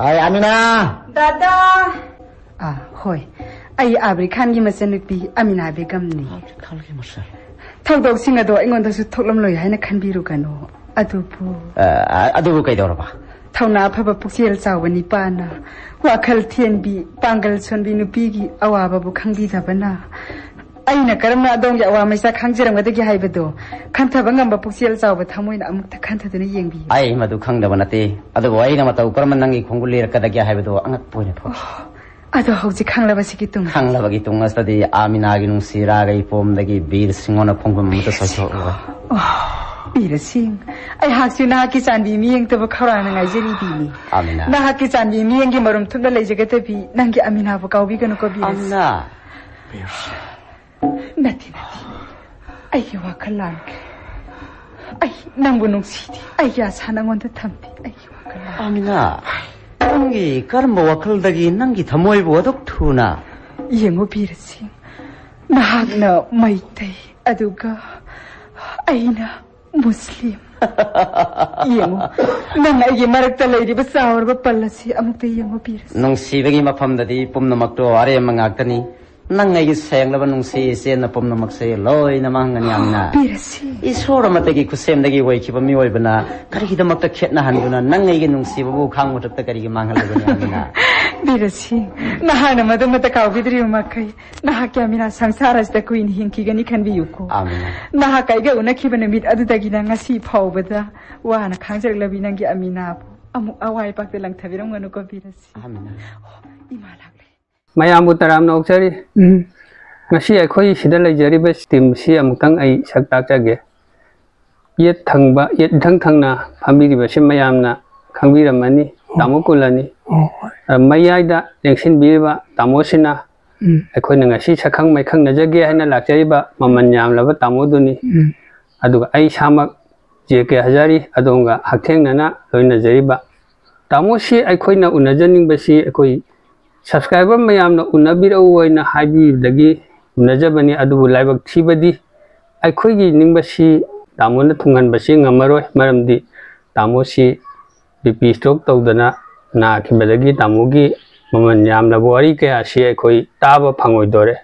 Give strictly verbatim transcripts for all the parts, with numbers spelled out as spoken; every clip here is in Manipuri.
ꯑꯩ ꯑꯃꯤꯅꯥ! ꯗꯥꯗꯥ! ꯑꯥ, ꯍꯣꯏ꯫ ꯑꯩ ꯑꯥꯕ꯭ꯔꯤ ꯈꯥꯟꯒꯤ ꯃꯆꯟꯅꯨꯄꯤ ꯑꯃꯤꯅꯥ ꯕꯦꯒꯝꯅꯤ꯫ ꯑꯥꯕ꯭ꯔꯤ ꯈꯥꯟꯒꯤ ꯃꯆꯟ? ꯊꯧꯗꯣꯛꯁꯤꯡ ꯑꯗꯣ ꯑꯩꯉꯣꯟꯗꯁꯨ ꯊꯣꯛꯂꯝꯂꯣꯏ ꯍꯥꯏꯅ ꯈꯟꯕꯤꯔꯨꯒꯅꯨ꯫ ꯑꯗꯨꯕꯨ ꯑ, ꯑ, ꯑꯗꯨꯕꯨ ꯀꯩꯗꯧꯔꯕ? ꯊꯧꯅꯥ ꯐꯕ ꯄꯨꯛꯆꯦꯜ ꯆꯥꯎꯕ ꯅꯤꯄꯥꯅ, ꯋꯥꯈꯜ ꯊꯦꯟꯕꯤ, ꯄꯥꯡꯒꯜ ꯁꯣꯟꯕꯤ ꯅꯨꯄꯤꯒꯤ ꯑꯋꯥꯕꯕꯨ ꯈꯪꯕꯤꯗꯕꯅ, ꯑꯩꯅ ꯀꯔꯝꯅ ꯑꯗꯣꯝꯒꯤ ꯑꯋꯥ ꯃꯩꯁꯥ ꯈꯪꯖꯔꯝꯒꯗꯒꯦ ꯍꯥꯏꯕꯗꯣ ꯈꯟꯊꯕ ꯉꯝꯕ ꯄꯨꯛꯆꯦꯜ ꯆꯥꯎꯕ ꯊꯃꯣꯏꯅ ꯑꯃꯨꯛꯇ ꯈꯟꯊꯗꯨꯅ ꯌꯦꯡꯕꯤꯌꯨ꯫ ꯑꯩ ꯃꯗꯨ ꯈꯪꯗꯕ ꯅꯠꯇꯦ, ꯑꯗꯨꯕꯨ ꯑꯩꯅ ꯃꯇꯧ ꯀꯔꯝꯅ ꯅꯪꯒꯤ ꯈꯣꯡꯒꯨꯜ ꯂꯤꯔꯛꯀꯗꯒꯦ ꯍꯥꯏꯕꯗꯨ ꯑꯉꯛꯄ ꯑꯣꯏꯅ ꯐꯥꯎꯏ꯫ ꯑꯗꯣ ꯍꯧꯖꯤꯛ ꯈꯪꯂꯕꯁꯤꯒꯤ ꯇꯨꯡ? ꯈꯪꯂꯕꯒꯤ ꯇꯨꯡ ꯑꯁꯤꯗꯗꯤ ꯑꯥꯃꯤꯅꯥꯒꯤ ꯅꯨꯡꯁꯤ ꯏꯔꯥꯒ ꯏꯄꯣꯝꯗꯒꯤ ꯕꯤꯔ ꯁꯤꯡꯍꯣꯅ ꯈꯣꯡꯒꯨꯜ ꯑꯃꯠꯇ ꯁꯣꯏꯊꯣꯛꯂꯣꯏ꯫ ꯑꯣ, ꯕꯤꯔ ꯁꯤꯡ, ꯑꯩꯍꯥꯛꯁꯨ ꯅꯍꯥꯛꯀꯤ ꯆꯥꯟꯕꯤ ꯃꯤꯠꯌꯦꯡꯇꯕꯨ ꯈꯧꯔꯥꯡꯅ ꯉꯥꯏꯖꯔꯤꯕꯤꯅꯤ꯫ ꯑꯥꯃꯤꯅꯥ꯫ ꯅꯍꯥꯛꯀꯤ ꯆꯥꯟꯕꯤ ꯃꯤꯠꯌꯦꯡꯒꯤ ꯃꯔꯨꯝ ꯊꯨꯞꯅ ꯂꯩꯖꯒꯗꯕꯤ ꯅꯪꯒꯤ ꯑꯃꯤꯅꯥꯕꯨ ꯀꯥꯎꯕꯤꯒꯅꯨꯀꯣ, ꯕꯤꯔ ꯁꯤꯡ꯫ ꯑꯥꯃꯤꯅꯥ꯫ ꯅꯠꯇꯦ, ꯅꯠꯇꯦ꯫ ꯑꯩꯒꯤ ꯋꯥꯈꯜ ꯂꯥꯟꯈ꯭ꯔꯦ꯫ ꯑꯩ ꯅꯪꯕꯨ ꯅꯨꯡꯁꯤꯗꯦ꯫ ꯑꯩꯒꯤ ꯑꯁꯥ ꯅꯪꯉꯣꯟꯗ ꯊꯝꯗꯦ꯫ ꯑꯩꯒꯤ ꯋꯥꯈꯜ ꯂꯥꯟꯈ꯭ꯔꯦ꯫ ꯑꯥꯃꯤꯅꯥ, ꯅꯪꯒꯤ ꯀꯔꯝꯕ ꯋꯥꯈꯜꯗꯒꯤ ꯅꯪꯒꯤ ꯊꯃꯣꯏꯕꯨ ꯑꯗꯨꯛ ꯊꯨꯅ? ꯌꯦꯡꯉꯨ ꯕꯤꯔ ꯁꯤꯡ, ꯅꯍꯥꯛꯅ ꯃꯩꯇꯩ, ꯑꯗꯨꯒ ꯑꯩꯅ ꯃꯨꯁꯂꯤꯝ꯫ ꯌꯦꯡꯉꯨ, ꯅꯪ ꯑꯩꯒꯤ ꯃꯔꯛꯇ ꯂꯩꯔꯤꯕ ꯆꯥꯎꯔꯕ ꯄꯜ ꯑꯁꯤ ꯑꯃꯨꯛꯇ ꯌꯦꯡꯉꯨ ꯕꯤꯔ ꯁꯤꯡ꯫ ꯅꯨꯡꯁꯤꯕꯒꯤ ꯃꯐꯝꯗꯗꯤ ꯄꯨꯝꯅꯃꯛꯇꯣ ꯑꯔꯦꯝꯕ ꯉꯥꯛꯇꯅꯤ꯫ ꯅꯪ ꯑꯩꯒꯤ ꯁꯦꯡꯂꯕ ꯅꯨꯡꯁꯤ ꯏꯆꯦꯟꯅ ꯄꯨꯝꯅꯃꯛꯁꯦ ꯂꯣꯏꯅ ꯃꯥꯡꯍꯟꯒꯅꯤ, ꯑꯥꯃꯤꯅꯥ꯫ ꯕꯤꯔ ꯁꯤꯡ꯫ ꯏꯁꯣꯔ ꯑꯃꯠꯇꯒꯤ ꯈꯨꯠꯁꯦꯝꯗꯒꯤ ꯑꯣꯏꯈꯤꯕ ꯃꯤꯑꯣꯏꯕꯅ ꯀꯔꯤꯒꯤꯗꯃꯛꯇ ꯈꯦꯠꯅꯍꯟꯗꯨꯅ ꯅꯪ ꯑꯩꯒꯤ ꯅꯨꯡꯁꯤꯕꯕꯨ ꯈꯥꯡ ꯃꯊꯛꯇ ꯀꯔꯤꯒꯤ ꯃꯥꯡꯍꯜꯂꯤꯕꯅꯣ, ꯑꯥꯃꯤꯅꯥ? ꯕꯤꯔ ꯁꯤꯡ, ꯅꯍꯥꯛꯅ ꯃꯗꯨꯃꯠꯇ ꯀꯥꯎꯕꯤꯗ꯭ꯔꯤꯕ ꯃꯈꯩ ꯅꯍꯥꯛꯀꯤ ꯑꯃꯤꯅꯥ ꯁꯪꯁꯥꯔ ꯑꯁꯤꯗ ꯀꯨꯏꯅ ꯍꯤꯡꯈꯤꯒꯅꯤ ꯈꯟꯕꯤꯌꯨꯀꯣ꯫ ꯑꯥꯃꯤꯅꯥ꯫ ꯅꯍꯥꯛꯀ ꯑꯩꯒ ꯎꯅꯈꯤꯕ ꯅꯨꯃꯤꯠ ꯑꯗꯨꯗꯒꯤꯅ ꯉꯁꯤ ꯐꯥꯎꯕꯗ ꯋꯥꯅ ꯈꯥꯡꯖꯔꯛꯂꯕꯤ ꯅꯪꯒꯤ ꯑꯃꯤꯅꯥꯕꯨ ꯑꯃꯨꯛ ꯑꯋꯥꯏ ꯄꯥꯛꯇ ꯂꯪꯊꯕꯤꯔꯝꯒꯅꯨꯀꯣ, ꯕꯤꯔ ꯁꯤꯡ꯫ ꯑꯥꯃꯤꯅꯥ꯫ ꯑꯣ, ꯏꯃꯥ ꯂꯥꯛꯂꯦ꯫ ꯃꯌꯥꯝꯕꯨ ꯇꯔꯥꯝꯅ ꯑꯣꯛꯆꯔꯤ꯫ ꯎꯝ꯫ ꯉꯁꯤ ꯑꯩꯈꯣꯏ ꯁꯤꯗ ꯂꯩꯖꯔꯤꯕ ꯇꯤꯝꯁꯤ ꯑꯃꯨꯛꯇꯪ ꯑꯩ ꯁꯛ ꯇꯥꯛꯆꯒꯦ꯫ ꯌꯦꯠ ꯊꯪꯕ, ꯌꯦꯠ ꯏꯊꯪ ꯊꯪꯅ ꯐꯝꯕꯤꯔꯤꯕꯁꯤ ꯃꯌꯥꯝꯅ ꯈꯪꯕꯤꯔꯝꯃꯅꯤ, ꯇꯥꯃꯣ ꯀꯨꯂꯅꯤ꯫ ꯑꯣ, ꯍꯣꯏ꯫ ꯑ, ꯃꯌꯥꯏꯗ ꯂꯦꯡꯁꯤꯟꯕꯤꯔꯤꯕ ꯇꯥꯃꯣꯁꯤꯅ ꯎꯝ꯫ ꯑꯩꯈꯣꯏꯅ ꯉꯁꯤ ꯁꯛꯈꯪ ꯃꯥꯏꯈꯪꯅꯖꯒꯦ ꯍꯥꯏꯅ ꯂꯥꯛꯆꯔꯤꯕ ꯃꯃꯜ ꯌꯥꯝꯂꯕ ꯇꯥꯃꯣꯗꯨꯅꯤ꯫ ꯎꯝ꯫ ꯑꯗꯨꯒ ꯑꯩ ꯏꯁꯥꯃꯛ ꯖꯦ ꯀꯦ ꯍꯖꯥꯔꯤ, ꯑꯗꯣꯝꯒ ꯍꯛꯊꯦꯡꯅꯅ ꯂꯣꯏꯅꯖꯔꯤꯕ꯫ ꯇꯥꯃꯣꯁꯤ ꯑꯩꯈꯣꯏꯅ ꯎꯅꯖꯅꯤꯡꯕꯁꯤ ꯑꯩꯈꯣꯏ subscriber ꯃꯌꯥꯝꯅ ꯎꯅꯕꯤꯔꯛꯎ ꯍꯥꯏꯅ ꯍꯥꯏꯕꯤꯕꯗꯒꯤ ꯎꯅꯖꯕꯅꯤ, ꯑꯗꯨꯕꯨ ꯂꯥꯏꯕꯛ ꯊꯤꯕꯗꯤ ꯑꯩꯈꯣꯏꯒꯤ ꯅꯤꯡꯕꯁꯤ ꯇꯥꯃꯣꯅ ꯊꯨꯡꯍꯟꯕꯁꯤ ꯉꯝꯃꯔꯣꯏ, ꯃꯔꯝꯗꯤ ꯇꯥꯃꯣꯁꯤ B P stroke ꯇꯧꯗꯅ ꯅꯥꯈꯤꯕꯗꯒꯤ ꯇꯥꯃꯣꯒꯤ ꯃꯃꯜ ꯌꯥꯝꯂꯕ ꯋꯥꯔꯤ ꯀꯌꯥꯁꯤ ꯑꯩꯈꯣꯏ ꯇꯥꯕ ꯐꯪꯉꯣꯏꯗꯣꯔꯦ꯫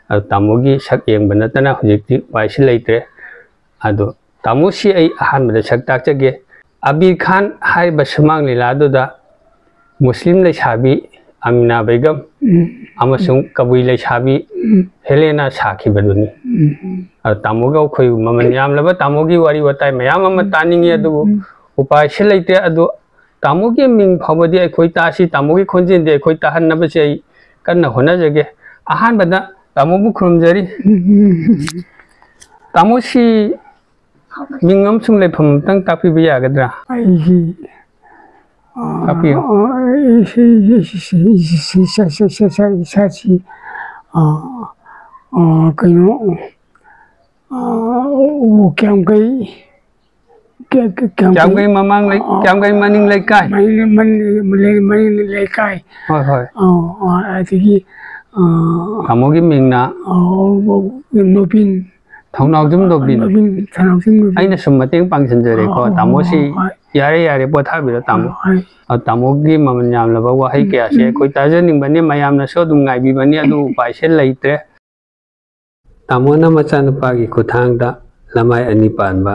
ꯑꯗꯨ ꯇꯥꯃꯣꯒꯤ ꯁꯛ ꯌꯦꯡꯕ ꯅꯠꯇꯅ ꯍꯧꯖꯤꯛꯇꯤ ꯎꯄꯥꯏꯁꯤ ꯂꯩꯇ꯭ꯔꯦ꯫ ꯑꯗꯣ ꯇꯥꯃꯣꯁꯤ ꯑꯩ ꯑꯍꯥꯟꯕꯗ ꯁꯛ ꯇꯥꯛꯆꯒꯦ꯫ ꯑꯕꯤꯔ ꯈꯥꯟ ꯍꯥꯏꯔꯤꯕ ꯁꯨꯃꯥꯡ ꯂꯤꯂꯥꯗꯨꯗ ꯃꯨꯁꯂꯤꯝ ꯂꯩꯁꯥꯕꯤ ꯑꯃꯤꯅꯥ ꯕꯦꯒꯝ ꯎꯝ꯫ ꯑꯃꯁꯨꯡ ꯀꯕꯨꯏ ꯂꯩꯁꯥꯕꯤ ꯎꯝ꯫ ꯍꯦꯂꯦꯅꯥ ꯁꯥꯈꯤꯕꯗꯨꯅꯤ꯫ ꯎꯝ꯫ ꯑꯗꯣ ꯇꯥꯃꯣꯒ ꯑꯩꯈꯣꯏ ꯃꯃꯜ ꯌꯥꯝꯂꯕ ꯇꯥꯃꯣꯒꯤ ꯋꯥꯔꯤ ꯋꯥꯇꯥꯏ ꯃꯌꯥꯝ ꯑꯃ ꯇꯥꯅꯤꯡꯉꯤ, ꯑꯗꯨꯕꯨ ꯎꯝ꯫ ꯎꯄꯥꯏꯁꯤ ꯂꯩꯇꯦ꯫ ꯑꯗꯣ ꯇꯥꯃꯣꯒꯤ ꯃꯤꯡ ꯐꯥꯎꯕꯗꯤ ꯑꯩꯈꯣꯏ ꯇꯥꯁꯤ, ꯇꯥꯃꯣꯒꯤ ꯈꯣꯟꯖꯦꯜꯗꯤ ꯑꯩꯈꯣꯏ ꯇꯥꯍꯟꯅꯕꯁꯦ ꯑꯩ ꯀꯟꯅ ꯍꯣꯠꯅꯖꯒꯦ꯫ ꯑꯍꯥꯟꯕꯗ ꯇꯥꯃꯣꯕꯨ ꯈꯨꯔꯨꯝꯖꯔꯤ꯫ ꯎꯝ꯫ ꯇꯥꯃꯣꯁꯤ ꯃꯤꯡ ꯑꯃꯁꯨꯡ ꯂꯩꯐꯝ ꯑꯝꯇꯪ ꯇꯥꯛꯄꯤꯕ ꯌꯥꯒꯗ꯭ꯔꯥ? ꯑꯩꯒꯤ, ꯑ, ꯇꯥꯛꯄꯤꯌꯨ꯫ ꯑ, ꯑꯩ ꯁꯤ, ꯁꯤ, ꯁꯤ, ꯁꯤ, ꯁꯤ, ꯁꯤ, ꯁꯤ, ꯁꯤ, ꯏꯁꯥꯁꯤ, ꯑ, ꯑ, ꯀꯩꯅꯣ, ꯑ, ꯑꯣ, ꯀꯌꯥꯝꯒꯩ, ꯀꯌꯥ-, ꯀꯌꯥ-, ꯀꯌꯥꯝꯒꯩ ꯀꯌꯥꯝꯒꯩ ꯃꯃꯥꯡ ꯂꯩ-, ꯑ, ꯀꯌꯥꯝꯒꯩ ꯃꯅꯤꯡ ꯂꯩꯀꯥꯏ꯫ ꯃꯅꯤꯡ, ꯃꯅꯤꯡ, ꯃꯅꯤꯡ, ꯃꯅꯤꯡ ꯂꯩꯀꯥꯏ꯫ ꯍꯣꯏ, ꯍꯣꯏ꯫ ꯑ, ꯑ, ꯑꯗꯒꯤ, ꯑ, ꯇꯥꯃꯣꯒꯤ ꯃꯤꯡꯅ? ꯑ, ꯅꯣꯕꯤꯟ꯫ ꯊꯧꯅꯥꯎꯖꯝ ꯅꯣꯕꯤꯟ꯫ ꯅꯣꯕꯤꯟ, ꯊꯧꯅꯥꯎꯖꯝ ꯅꯣꯕꯤꯟ꯫ ꯑꯩꯅ ꯁꯨꯝ ꯃꯇꯦꯡ ꯄꯥꯡꯁꯤꯟꯖꯔꯦꯀꯣ, ꯑ, ꯇꯥꯃꯣꯁꯤ꯫ ꯍꯣꯏ꯫ ꯌꯥꯔꯦ, ꯌꯥꯔꯦ, ꯄꯣꯊꯥꯕꯤꯔꯣ, ꯇꯥꯃꯣ꯫ ꯍꯣꯏ꯫ ꯑ, ꯇꯥꯃꯣꯒꯤ ꯃꯃꯜ ꯌꯥꯝꯂꯕ ꯋꯥꯍꯩ ꯎꯝ, ꯀꯌꯥꯁꯦ ꯎꯝ꯫ ꯑꯩꯈꯣꯏ ꯇꯥꯖꯅꯤꯡꯕꯅꯤ, ꯃꯌꯥꯝꯅꯁꯨ ꯑꯗꯨꯝ ꯉꯥꯏꯕꯤꯕꯅꯤ, ꯑꯗꯨ ꯎꯄꯥꯏꯁꯦ ꯂꯩꯇ꯭ꯔꯦ꯫ ꯇꯥꯃꯣꯅ ꯃꯆꯥꯅꯨꯄꯥꯒꯤ ꯈꯨꯠꯊꯥꯡꯗ ꯂꯃꯥꯏ ꯑꯅꯤ ꯄꯥꯟꯕ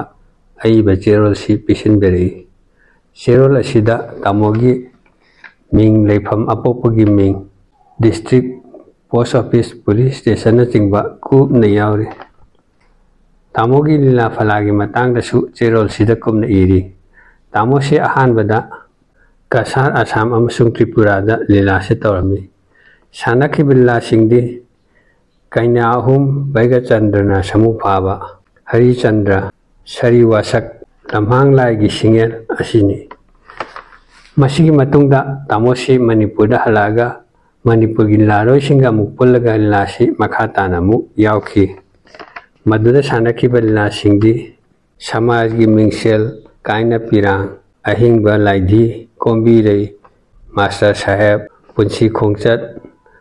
ꯑꯏꯕ ꯆꯦꯔꯣꯜꯁꯤ ꯄꯤꯁꯤꯟꯕꯤꯔꯛꯏ꯫ ꯆꯦꯔꯣꯜ ꯑꯁꯤꯗ ꯇꯥꯃꯣꯒꯤ ꯃꯤꯡ, ꯂꯩꯐꯝ, ꯑꯄꯣꯛꯄꯒꯤ ꯃꯤꯡ, district, post office, police stationꯅꯆꯤꯡꯕ ꯀꯨꯞꯅ ꯌꯥꯎꯔꯤ꯫ ꯇꯥꯃꯣꯒꯤ ꯂꯤꯂꯥ ꯐꯂꯥꯒꯤ ꯃꯇꯥꯡꯗꯁꯨ ꯆꯦꯔꯣꯜꯁꯤꯗ ꯀꯨꯞꯅ ꯏꯔꯤ꯫ ꯇꯥꯃꯣꯁꯤ ꯑꯍꯥꯟꯕꯗ ꯀꯁꯥꯔ, ꯑꯁꯥꯝ ꯑꯃꯁꯨꯡ ꯇ꯭ꯔꯤꯄꯨꯔꯥꯗ ꯂꯤꯂꯥꯁꯤ ꯇꯧꯔꯝꯃꯤ꯫ ꯁꯥꯟꯅꯈꯤꯕ ꯂꯤꯂꯥꯁꯤꯡꯗꯤ ꯀꯩꯅꯥ ꯑꯍꯨꯝ, ꯕꯩꯒꯆꯟꯗ꯭ꯔꯅ ꯁꯃꯨ ꯐꯥꯕ, ꯍꯔꯤꯆꯟꯗ꯭ꯔ, ꯁꯔꯤ ꯋꯥꯁꯛ, ꯂꯝꯍꯥꯡ ꯂꯥꯏꯒꯤ ꯁꯤꯡꯉꯦꯜ ꯑꯁꯤꯅꯤ꯫ ꯃꯁꯤꯒꯤ ꯃꯇꯨꯡꯗ ꯇꯥꯃꯣꯁꯤ ꯃꯅꯤꯄꯨꯔꯗ ꯍꯜꯂꯛꯑꯒ ꯃꯅꯤꯄꯨꯔꯒꯤ ꯂꯤꯂꯥꯔꯣꯏꯁꯤꯡꯒ ꯑꯃꯨꯛ ꯄꯨꯜꯂꯒ ꯂꯤꯂꯥꯁꯤ ꯃꯈꯥ ꯇꯥꯅ ꯑꯃꯨꯛ ꯌꯥꯎꯈꯤ꯫ ꯃꯗꯨꯗ ꯁꯥꯟꯅꯈꯤꯕ ꯂꯤꯂꯥꯁꯤꯡꯗꯤ ꯁꯃꯥꯖꯒꯤ ꯃꯤꯡꯁꯦꯜ, ꯀꯥꯏꯅ ꯄꯤꯔꯥꯡ, ꯑꯍꯤꯡꯕ ꯂꯥꯏꯙꯤ, ꯀꯣꯝꯕꯤꯔꯩ, ꯃꯥꯁꯇꯔ ꯁꯥꯍꯦꯕ, ꯄꯨꯟꯁꯤ ꯈꯣꯡꯆꯠ,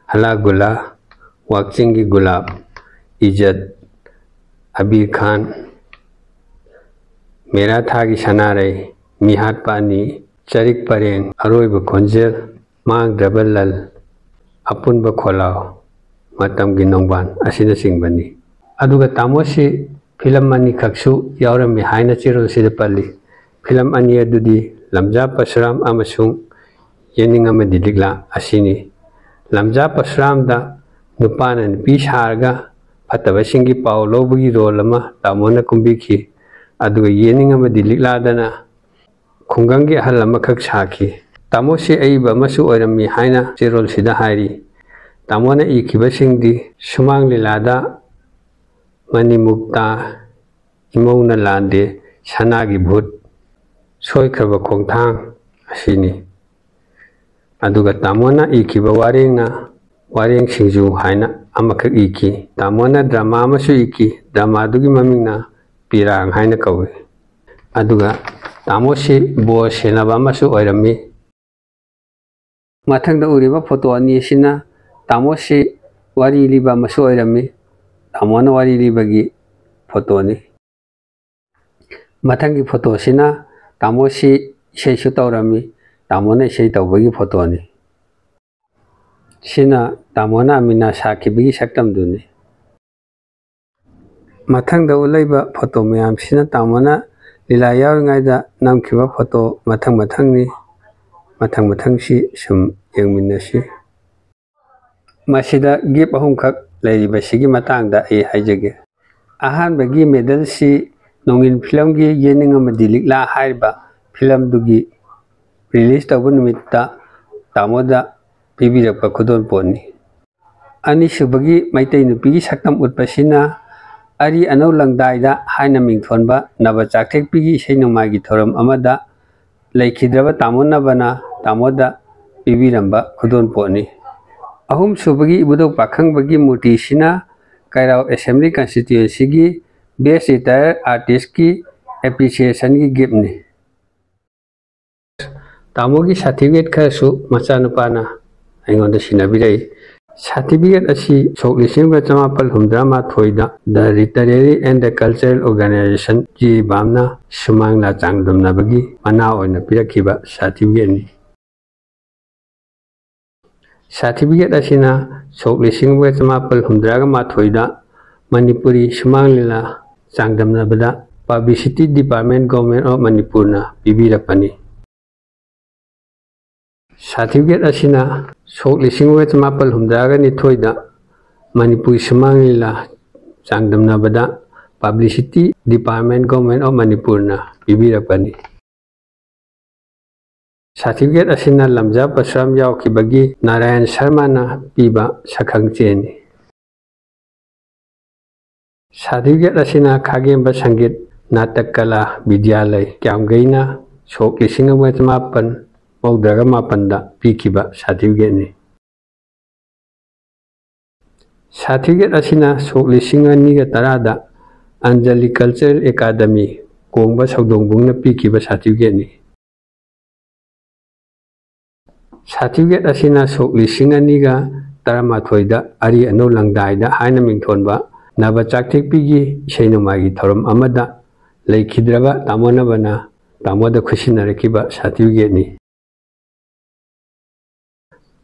ꯍꯂꯥ ꯒꯨꯂꯥ, ꯋꯥꯛꯆꯤꯡꯒꯤ ꯒꯨꯂꯥꯞ, ꯏꯖꯠ, ꯑꯕꯤꯔ ꯈꯥꯟ, ꯃꯦꯔꯥ ꯊꯥꯒꯤ ꯁꯅꯥꯔꯩ, ꯃꯤꯍꯥꯠꯄ ꯑꯅꯤ, ꯆꯔꯤꯛ ꯄꯔꯦꯡ, ꯑꯔꯣꯏꯕ ꯈꯣꯟꯖꯦꯜ, ꯃꯥꯡꯗ꯭ꯔꯕ ꯂꯜ, ꯑꯄꯨꯟꯕ ꯈꯣꯜꯂꯥꯎ, ꯃꯇꯝꯒꯤ ꯅꯣꯡꯕꯥꯟ ꯑꯁꯤꯅꯆꯤꯡꯕꯅꯤ꯫ ꯑꯗꯨꯒ ꯇꯥꯃꯣꯁꯤ ꯐꯤꯂꯝ ꯑꯅꯤꯈꯛꯁꯨ ꯌꯥꯎꯔꯝꯃꯤ ꯍꯥꯏꯅ ꯆꯦꯔꯣꯜꯁꯤꯗ ꯄꯜꯂꯤ꯫ ꯐꯤꯂꯝ ꯑꯅꯤ ꯑꯗꯨꯗꯤ ꯂꯝꯖꯥ ꯄꯔꯁꯨꯔꯥꯝ ꯑꯃꯁꯨꯡ ꯌꯦꯅꯤꯡ ꯑꯃꯗꯤ ꯂꯤꯛꯂꯥ ꯑꯁꯤꯅꯤ꯫ ꯂꯝꯖꯥ ꯄꯔꯁꯨꯔꯥꯝꯗ ꯅꯨꯄꯥꯅ ꯅꯨꯄꯤ ꯁꯥꯔꯒ ꯐꯠꯇꯕꯁꯤꯡꯒꯤ ꯄꯥꯎ ꯂꯧꯕꯒꯤ ꯔꯣꯜ ꯑꯃ ꯇꯥꯃꯣꯅ ꯀꯨꯝꯕꯤꯈꯤ꯫ ꯑꯗꯨꯒ ꯌꯦꯅꯤꯡ ꯑꯃꯗꯤ ꯂꯤꯛꯂꯥꯗꯅ ꯈꯨꯡꯒꯪꯒꯤ ꯑꯍꯜ ꯑꯃꯈꯛ ꯁꯥꯈꯤ꯫ ꯇꯥꯃꯣꯁꯤ ꯑꯏꯕ ꯑꯃꯁꯨ ꯑꯣꯏꯔꯝꯃꯤ ꯍꯥꯏꯅ ꯆꯦꯔꯣꯜꯁꯤꯗ ꯍꯥꯏꯔꯤ꯫ ꯇꯥꯃꯣꯅ ꯏꯈꯤꯕꯁꯤꯡꯗꯤ ꯁꯨꯃꯥꯡ ꯂꯤꯂꯥꯗ ꯃꯅꯤꯃꯨꯛꯇꯥ, ꯏꯃꯧꯅ ꯂꯥꯟꯗꯦ, ꯁꯅꯥꯒꯤ ꯚꯨꯠ, ꯁꯣꯏꯈ꯭ꯔꯕ ꯈꯣꯡꯊꯥꯡ ꯑꯁꯤꯅꯤ꯫ ꯑꯗꯨꯒ ꯇꯥꯃꯣꯅ ꯏꯈꯤꯕ ꯋꯥꯔꯦꯡꯅ ꯋꯥꯔꯦꯡ ꯁꯤꯡꯖꯨ ꯍꯥꯏꯅ ꯑꯃꯈꯛ ꯏꯈꯤ꯫ ꯇꯥꯃꯣꯅ ꯗ꯭ꯔꯃꯥ ꯑꯃꯁꯨ ꯏꯈꯤ꯫ ꯗ꯭ꯔꯃꯥꯗꯨꯒꯤ ꯃꯃꯤꯡꯅ ꯄꯤꯔꯥꯡ ꯍꯥꯏꯅ ꯀꯧꯏ꯫ ꯑꯗꯨꯒ ꯇꯥꯃꯣꯁꯤ ꯕꯣꯔ ꯁꯦꯟꯅꯕ ꯑꯃꯁꯨ ꯑꯣꯏꯔꯝꯃꯤ꯫ ꯃꯊꯪꯗ ꯎꯔꯤꯕ ꯐꯣꯇꯣ ꯑꯅꯤ ꯑꯁꯤꯅ ꯇꯥꯃꯣꯁꯤ ꯋꯥꯔꯤ ꯂꯤꯕ ꯑꯃꯁꯨ ꯑꯣꯏꯔꯝꯃꯤ꯫ ꯇꯥꯃꯣꯅ ꯋꯥꯔꯤ ꯂꯤꯕꯒꯤ ꯐꯣꯇꯣꯅꯤ꯫ ꯃꯊꯪꯒꯤ ꯐꯣꯇꯣꯁꯤꯅ ꯇꯥꯃꯣꯁꯤ ꯏꯁꯩꯁꯨ ꯇꯧꯔꯝꯃꯤ꯫ ꯇꯥꯃꯣꯅ ꯏꯁꯩ ꯇꯧꯕꯒꯤ ꯐꯣꯇꯣꯅꯤ꯫ ꯁꯤꯅ ꯇꯥꯃꯣꯅ ꯑꯃꯤꯅꯥ ꯁꯥꯈꯤꯕꯒꯤ ꯁꯛꯇꯝꯗꯨꯅꯤ꯫ ꯃꯊꯪꯗ ꯎꯠꯂꯛꯏꯕ ꯐꯣꯇꯣ ꯃꯌꯥꯝꯁꯤꯅ ꯇꯥꯃꯣꯅ ꯂꯤꯂꯥ ꯌꯥꯎꯔꯤꯉꯩꯗ ꯅꯝꯈꯤꯕ ꯐꯣꯇꯣ ꯃꯊꯪ ꯃꯊꯪꯅꯤ꯫ ꯃꯊꯪ ꯃꯊꯪꯁꯤ ꯁꯨꯝ ꯌꯦꯡꯃꯤꯟꯅꯁꯤ꯫ ꯃꯁꯤꯗ ꯒꯤꯐ ꯑꯍꯨꯝꯈꯛ ꯂꯩꯔꯤꯕꯁꯤꯒꯤ ꯃꯇꯥꯡꯗ ꯑꯩ ꯍꯥꯏꯖꯒꯦ꯫ ꯑꯍꯥꯟꯕꯒꯤ ꯃꯦꯗꯜꯁꯤ ꯅꯣꯡꯏꯟ ꯐꯤꯂꯝꯒꯤ ꯌꯦꯅꯤꯡ ꯑꯃꯗꯤ ꯂꯤꯛꯂꯥ ꯍꯥꯏꯔꯤꯕ ꯐꯤꯂꯝꯗꯨꯒꯤ ꯔꯤꯂꯤꯁ ꯇꯧꯕ ꯅꯨꯃꯤꯠꯇ ꯇꯥꯃꯣꯗ ꯄꯤꯕꯤꯔꯛꯄ ꯈꯨꯗꯣꯜꯄꯣꯠꯅꯤ꯫ ꯑꯅꯤꯁꯨꯕꯒꯤ ꯃꯩꯇꯩ ꯅꯨꯄꯤꯒꯤ ꯁꯛꯇꯝ ꯎꯠꯄꯁꯤꯅ ꯑꯔꯤ ꯑꯅꯧ ꯂꯪꯗꯥꯏꯗ ꯍꯥꯏꯅ ꯃꯤꯡꯊꯣꯟꯕ ꯅꯕ ꯆꯥꯛꯊꯦꯛꯄꯤꯒꯤ ꯏꯁꯩ ꯅꯣꯡꯃꯥꯏꯒꯤ ꯊꯧꯔꯝ ꯑꯃꯗ ꯂꯩꯈꯤꯗ꯭ꯔꯕ ꯇꯥꯃꯣ ꯅꯕꯅ ꯇꯥꯃꯣꯗ ꯄꯤꯕꯤꯔꯝꯕ ꯈꯨꯗꯣꯜꯄꯣꯠꯅꯤ꯫ ꯑꯍꯨꯝꯁꯨꯕꯒꯤ ꯏꯕꯨꯙꯧ ꯄꯥꯈꯪꯕꯒꯤ ꯃꯨꯔꯇꯤꯁꯤꯅ ꯀꯩꯔꯥꯎ ꯑꯦꯁꯦꯝꯕ꯭ꯂꯤ ꯀꯟꯁꯇꯤꯇ꯭ꯋꯦꯟꯁꯤꯒꯤ ꯕꯦꯁ ꯔꯤꯇꯥꯌꯔ ꯑꯥꯔꯇꯤꯁꯀꯤ ꯑꯦꯄ꯭ꯔꯤꯁꯤꯌꯦꯁꯟꯒꯤ ꯒꯤꯐꯅꯤ꯫ ꯇꯥꯃꯣꯒꯤ ꯁꯥꯔꯇꯤꯐꯤꯀꯦꯠ ꯈꯔꯁꯨ ꯃꯆꯥꯅꯨꯄꯥꯅ ꯑꯩꯉꯣꯟꯗ ꯁꯤꯟꯅꯕꯤꯔꯛꯏ꯫ Certificate ꯑꯁꯤ ꯁꯣꯛ ꯂꯤꯁꯤꯡ ꯑꯃꯒ ꯆꯃꯥꯄꯜ ꯍꯨꯝꯗ꯭ꯔꯥ ꯃꯥꯊꯣꯏꯗ The Literary and the Cultural Organization, ꯖꯤ ꯕꯥꯝꯅ ꯁꯨꯃꯥꯡ ꯂꯤꯂꯥ ꯆꯥꯡꯗꯝꯅꯕꯒꯤ ꯃꯅꯥ ꯑꯣꯏꯅ ꯄꯤꯔꯛꯈꯤꯕ certificateꯅꯤ꯫ Certificate ꯑꯁꯤꯅ ꯁꯣꯛ ꯂꯤꯁꯤꯡ ꯑꯃꯒ ꯆꯃꯥꯄꯜ ꯍꯨꯝꯗ꯭ꯔꯥꯒ ꯃꯥꯊꯣꯏꯗ ꯃꯅꯤꯄꯨꯔꯤ ꯁꯨꯃꯥꯡ ꯂꯤꯂꯥ ꯆꯥꯡꯗꯝꯅꯕꯗ Publicity Department, Government of ꯃꯅꯤꯄꯨꯔꯅ ꯄꯤꯕꯤꯔꯛꯄꯅꯤ꯫ Certificate ꯑꯁꯤꯅ ꯁꯣꯛ ꯂꯤꯁꯤꯡ ꯑꯃꯒ ꯆꯃꯥꯄꯜ ꯍꯨꯝꯗ꯭ꯔꯥꯒ ꯅꯤꯊꯣꯏꯗ ꯃꯅꯤꯄꯨꯔꯤ ꯁꯨꯃꯥꯡ ꯂꯤꯂꯥ ꯆꯥꯡꯗꯝꯅꯕꯗ Publicity Department, Government of ꯃꯅꯤꯄꯨꯔꯅ ꯄꯤꯕꯤꯔꯛꯄꯅꯤ꯫ Certificate ꯑꯁꯤꯅ ꯂꯝꯖꯥ ꯄꯔꯁꯨꯔꯥꯝ ꯌꯥꯎꯈꯤꯕꯒꯤ ꯅꯥꯔꯥꯌꯟ ꯁꯔꯃꯅ ꯄꯤꯕ ꯁꯛꯈꯪ ꯆꯦꯅꯤ꯫ Certificate ꯑꯁꯤꯅ ꯈꯥꯒꯦꯝꯕ ꯁꯪꯒꯤꯠ ꯅꯥꯇꯛ ꯀꯂꯥ ꯕꯤꯗ꯭ꯌꯥꯂꯩ, ꯀ꯭ꯌꯥꯝꯒꯩꯅ ꯁꯣꯛ ꯂꯤꯁꯤꯡ ꯑꯃꯒ ꯆꯃꯥꯄꯜ ꯃꯧꯗ꯭ꯔꯥꯒ ꯃꯥꯄꯜꯗ ꯄꯤꯈꯤꯕ certificateꯅꯤ꯫ Certificate ꯑꯁꯤꯅ ꯁꯣꯛ ꯂꯤꯁꯤꯡ ꯑꯅꯤꯒ ꯇꯔꯥꯗ ꯑꯟꯖꯂꯤ Cultural Academy, ꯀꯣꯡꯕ ꯁꯧꯗꯣꯡꯕꯨꯡꯅ ꯄꯤꯈꯤꯕ certificateꯅꯤ꯫ Certificate ꯑꯁꯤꯅ ꯁꯣꯛ ꯂꯤꯁꯤꯡ ꯑꯅꯤꯒ ꯇꯔꯥꯃꯥꯊꯣꯏꯗ ꯑꯔꯤ ꯑꯅꯧ ꯂꯪꯗꯥꯏꯗ ꯍꯥꯏꯅ ꯃꯤꯡꯊꯣꯟꯕ ꯅꯕ ꯆꯥꯛꯊꯦꯛꯄꯤꯒꯤ ꯏꯁꯩ ꯅꯣꯡꯃꯥꯏꯒꯤ ꯊꯧꯔꯝ ꯑꯃꯗ ꯂꯩꯈꯤꯗ꯭ꯔꯕ ꯇꯥꯃꯣ ꯅꯕꯅ ꯇꯥꯃꯣꯗ ꯈꯨꯠꯁꯤꯟꯅꯔꯛꯈꯤꯕ certificateꯅꯤ꯫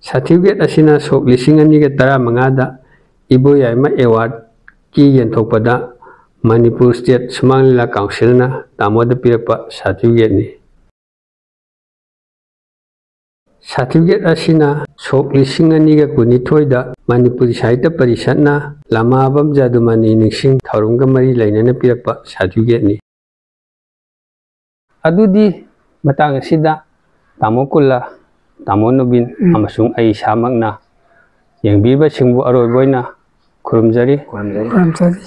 Certificate ꯑꯁꯤꯅ ꯁꯣꯛ ꯂꯤꯁꯤꯡ ꯑꯅꯤꯒ ꯇꯔꯥꯃꯉꯥꯗ ꯏꯕꯣꯌꯥꯏꯃ Awardꯀꯤ ꯌꯦꯟꯊꯣꯛꯄꯗ ꯃꯅꯤꯄꯨꯔ State ꯁꯨꯃꯥꯡ ꯂꯤꯂꯥ Councilꯅ ꯇꯥꯃꯣꯗ ꯄꯤꯔꯛꯄ certificateꯅꯤ꯫ Certificate ꯑꯁꯤꯅ ꯁꯣꯛ ꯂꯤꯁꯤꯡ ꯑꯅꯤꯒ ꯀꯨꯟꯅꯤꯊꯣꯏꯗ ꯃꯅꯤꯄꯨꯔꯤ ꯁꯥꯍꯤꯇ꯭ꯌ ꯄꯔꯤꯁꯠꯅ ꯂꯃꯥꯕꯝ ꯖꯥꯗꯨꯃꯅꯤ ꯅꯤꯡꯁꯤꯡ ꯊꯧꯔꯝꯒ ꯃꯔꯤ ꯂꯩꯅꯅ ꯄꯤꯔꯛꯄ certificateꯅꯤ꯫ ꯑꯗꯨꯗꯤ ꯃꯇꯥꯡ ꯑꯁꯤꯗ ꯇꯥꯃꯣ ꯀꯨꯜꯂ, ꯇꯥꯃꯣ ꯅꯣꯕꯤꯟ ꯎꯝ꯫ ꯑꯃꯁꯨꯡ ꯑꯩ ꯏꯁꯥꯃꯛꯅ ꯌꯦꯡꯕꯤꯕꯁꯤꯡꯕꯨ ꯑꯔꯣꯏꯕ ꯑꯣꯏꯅ ꯈꯨꯔꯨꯝꯖꯔꯤ꯫ ꯈꯨꯔꯨꯝꯖꯔꯤ꯫ ꯈꯨꯔꯨꯝꯖꯔꯤ꯫